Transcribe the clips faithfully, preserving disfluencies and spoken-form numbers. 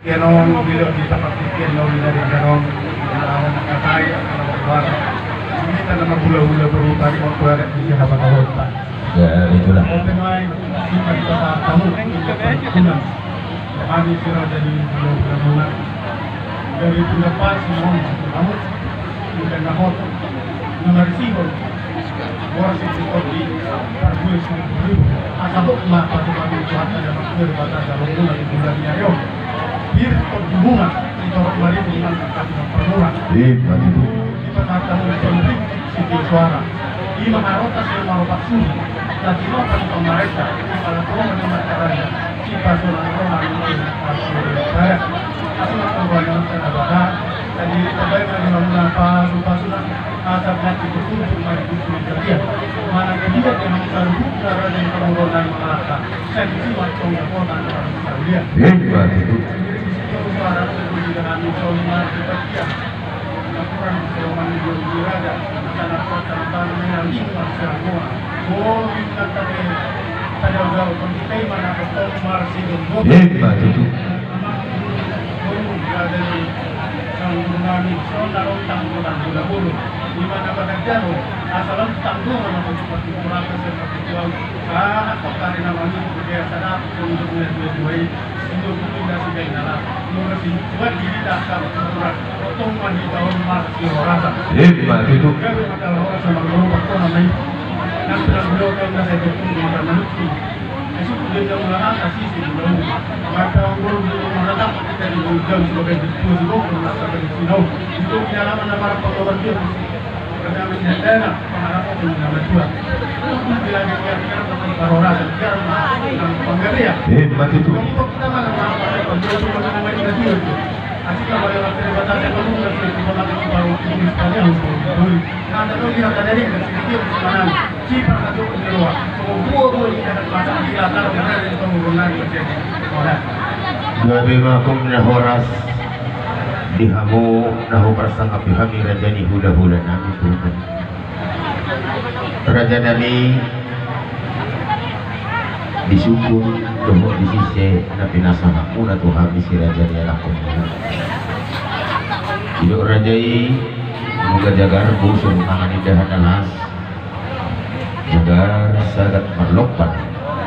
Ia non, bila di tempat pikiran non, bila di dalam, ala makatai, ala berbuat. Kita nama gula-gula berhutang, mau keluar di siapa tahu, Pak. Ya, itulah. Open mind, kita di pasar tamu, kita perkebunan. Kami sudah jadi gula-gula. Dari pendapat semua, tamu. Ingkon na hot na marisihon. Boras i di parbues ni bulu. Asa hot ma pasupasu ni Tuhan ada makmur bata jalo guna di bulan ni ayo. Bir terdubungan di torok mari dengan angkat dengan permurah. Iya, begitu. Di pasar tamu di pemberi siti suara. Di maharotas yang maropak suri. Tadi lo kan pemerintah di pala tuan dengan raja. Sipasunan roha ni Tuhan. Asli perbuatan terbatas. Jadi tabaen ma di hamuna pasupasuna, asa nanti berkumpul mari di Surabaya. Mana dia dengan saluhutna raja ni parboruon nami Malaka. Saya di sini waktu yang kota dan Surabaya. Iya, Pak, itu. Jadi di situ suara itu di dalam soal mari kita. Laporan selama ini di raja, sana kota, sana yang lima, sana. Emma tutu. Emma tutu. Emma tutu. Gabe ma gok na horas di hamu na huparsangapi hami raja ni hulahula nami. Raja nami, disungkun dohot disise na pinasahatmuna tu hami si raja ni anakkonmuna. Didok raja i, nunga jagar boso mangan indahan na las, jagar sagat marlompan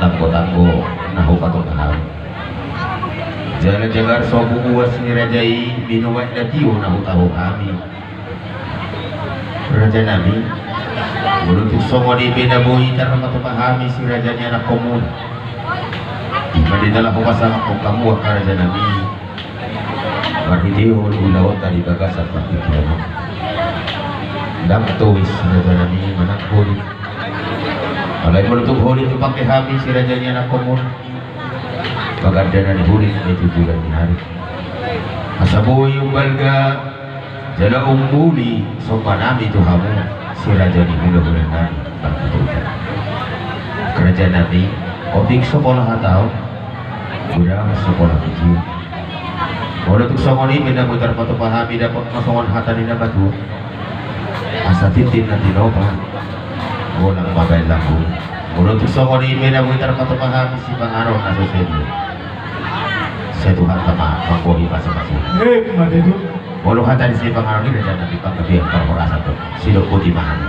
tanggotanggo na hupatupa hami. Jala jagar so buas ni raja i, binoan na tio na hutaho hami. Raja nami, molo tung songon i pe na boi tarpatupa hami si raja ni anakkonmuna, ima di na laho pasahathon hamu angka raja nami, marhitehon ulaonta di bagasan partingkian on. Ndang tois raja nami manang holit. Alai molo tung holit tu pake hami si raja ni anakkonmuna, paganda na ni holit na i tu bulan ni ari. Asa boi umbalga jala umbuli somba nami tu hamu si raja ni hulahula nami. Raja nami, otik so pola hataon, godang so pola pijil. Molo tung songon i pe na boi tarpatupa hami, dapot ma songon hata ni na matua. Asa tintin na tinopa, golang ma baen lambung. Molo tung songon i pe na boi tarpatupa hami sipanganon na so sedia. Sai Tuhanta ma manggohi pasupasu. Emma tutu. Molo hata ni sipanganon i raja nami, panggabean parhorasan do. Sidok boti ma hami.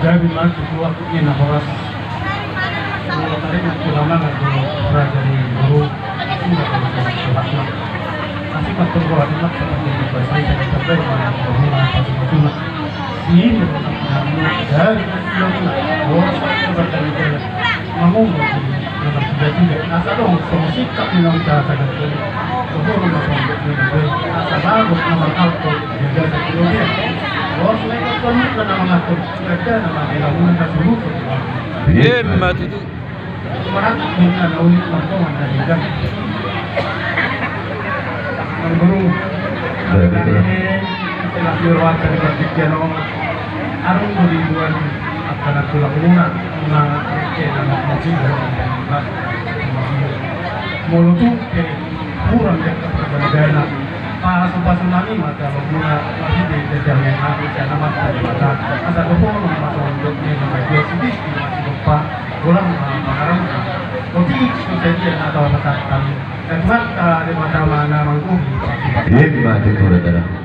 Gabe ma tutu, atik ni na horas. Molo taringot tu hamu angka raja ni boru, sudah kami sudah suratna. Masih patut gua di mak seperti itu, saya tidak terbaik mana hubungan pasupasu. Sini dari boru, boru saya bertanya. Mangungkap di nomor tiga tiga. Asa dong, sama sikap ni nang cara sagat. Boru nomor tiga tiga. Asa bagus nomor alto. Emma tutu. Molo tung pe hurang jangka pargana-gana, pasupasu nami ma jalo muna marhite jajal ni hami sian Amanta Debata. Asa dohonon ma songon dok ni na badia sidis di masi dompa, golang ma pangarahutna. Otik so sadia na tau pasahat hami. Sai Tuhanta Debata ma na Emma tutu, raja nami.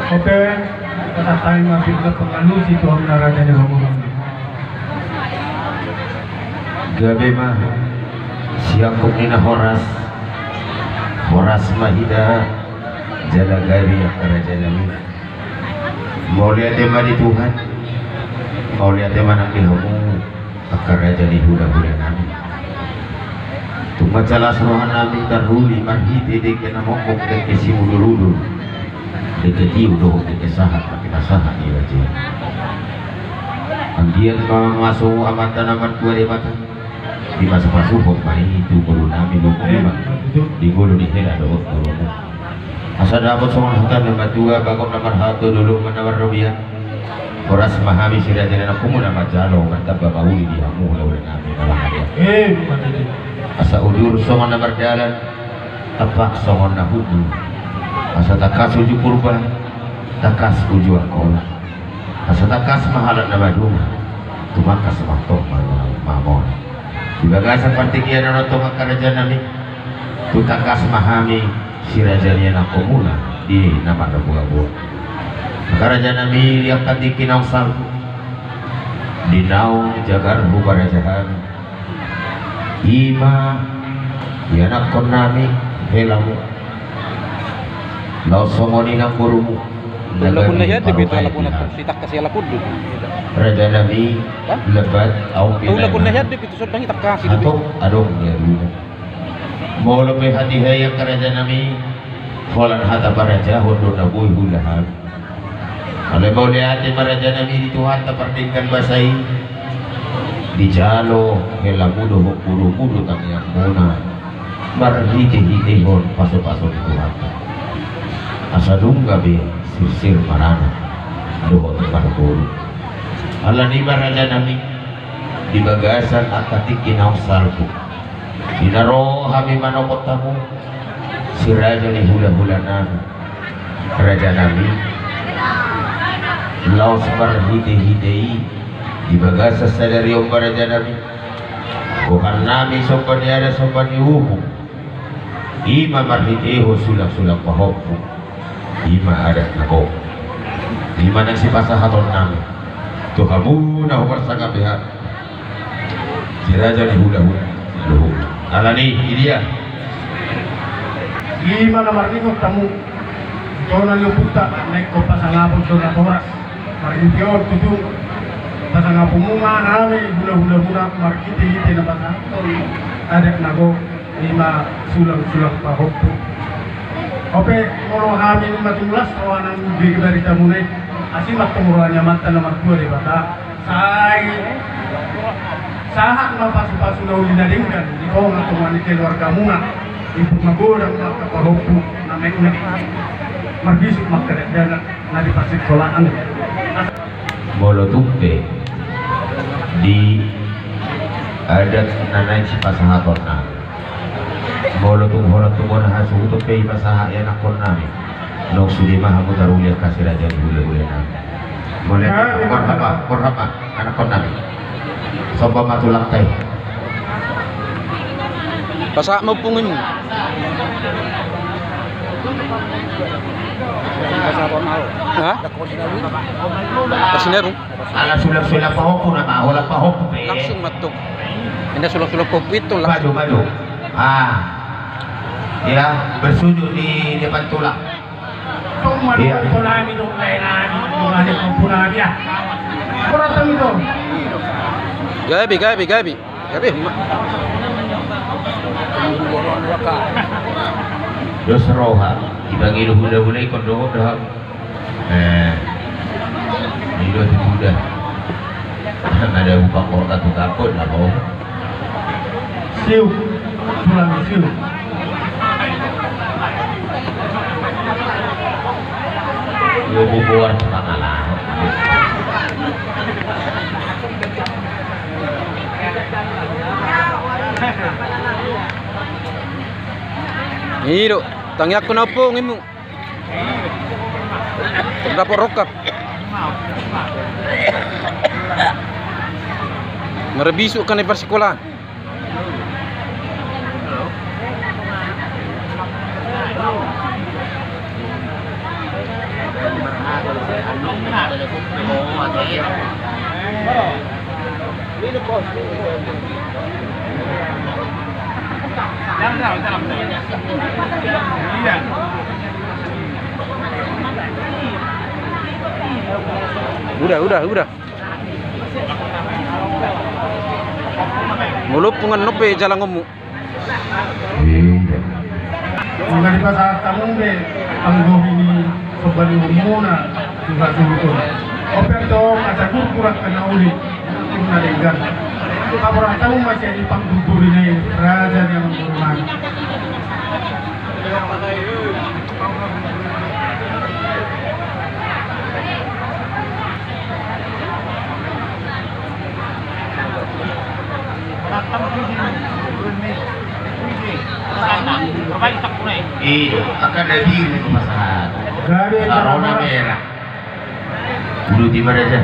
Oke, kita tanya ma pinggan pengalusi tu hamuna raja ni hamuna. Gabe ma siangkup ni na horas. Horas ma hita jala gabe angka raja nami. Mauliate ma di Tuhan. Mauliate ma nang di hamu angka raja ni hulahula nami. Tung mansai las roha nami taruli marhite dengke na mokmok, dengke simudurudur, dengke tio dohot dengke sahat, dengke na sahat ni raja. Anggiat ma masuk Amanta na martua Debata. Dipasupasuhon ma i tu ngolu nami, luhut ma di ngolu ni hela dohot ngolumu. Asa dapot songon hata ni na martua, bagot na marhalto, dolok ma na marrobean. Horas ma hami si raja ni anakkonmuna manjalo, martamba ma uli di hamu hulahula nami na bahagia. Asa udur songon na mardalan, tampak songon na hundul. Asa tangkas uju Purba, tangkas uju Angkola. Asa tangkas ma halak na maduma, tumangkas ma tong mamora. Di bagasan partingkian on tong angka raja nami, tung tangkas ma hami si raja ni anakkonmuna di na marboaboa. Angka raja nami, di angka tingki naung salpu, di naung jagar huparaja hami, i ma ianakkon nami helamu, laos songon i nang borumu. Raja nami, lembat ahu pinangan. Adong ni adong. Molo pe hatiha i angka raja nami, holan hata parajahon do na boi huula hami. Alai mauliate ma raja nami di Tuhanta pardenggan basa i. Dijalo helamu dohot borumu do tangiangmuna marhitehitehon pasupasu ni Tuhanta. Asa dung gabe sirsir maranak dohot marboru. Alani i ma raja nami, di bagasan angka tingki naung salpu, di na ro hami manopot hamu si raja ni hulahula nami, raja nami, laos marhitehite i, di bagasan sadari on ma raja nami, gohan nami somba ni adat somba ni uhum, i ma marhitehon sulangsulang pahompu. I ma adat na gok. I ma na sipasahaton nami tu hamu na huparsangapi hami si raja ni hulahula. Alani i, i dia? I ma na marningot hamu. Tona ni ompunta na ingkon pasangapon do na horas. Marhite on tutu pasangaponmuna hami hulahulamuna marhitehite na pasahathon adat na gok. I ma sulangsulang pahompu. Ope, molo hami nunga tung las roha nami bege baritamuna i, asi ma tong roha ni Amanta na martua Debata. Sai sahat ma pasupasu na uli na denggan di tongatonga ni keluargamuna. Impun magodang ma angka pahompu na mekmek, marbisuk ma angka dakdanak na di parsikolaan. Molo tung pe di adat na naeng sipasahaton nami, molo tung holan tung bona hasuhuton pe dipasahat ianakkon nami, nunga sude ma hamu taruli angka si raja ni hulahula nami. Molo borhat ma, borhat ma anakkon nami. Somba ma tulangta i. Pasahat ma ompung i. Ha? Pasinarung. Ala sulangsulang pahompu nama, holan pahompu pe. Langsung ma tong. Inda sulangsulang pahompu i tong, langsung. Maju, maju. Ah. Ya, bersujud di depan tulang. Iya. Gabe, gabe, gabe. Gabe ma. Dos roha, dipangido hulahula ingkon dohot do hamu. Eh, ido tu sudah. Ada buka kota tu kaput lah kau. Siu, tulang siu. Lu bubuar pangalaho. Ido, tangiangkon ompung i. Dapot rongkap. Marbisuk kan di parsikolaan. Udah, udah, udah. Molo pungan nope jalangonmu. Mangalipa saat tamu be, anggo ini sobat umumuna juga sungkun. Open to, masa kurkurak kena uli, kurna denggan. Kaburang tamu masih di pangkurburi nai, raja ni amang boru nai. Iya, akan ada biru itu pasahat. Sarona merah. Bulu di mana aja?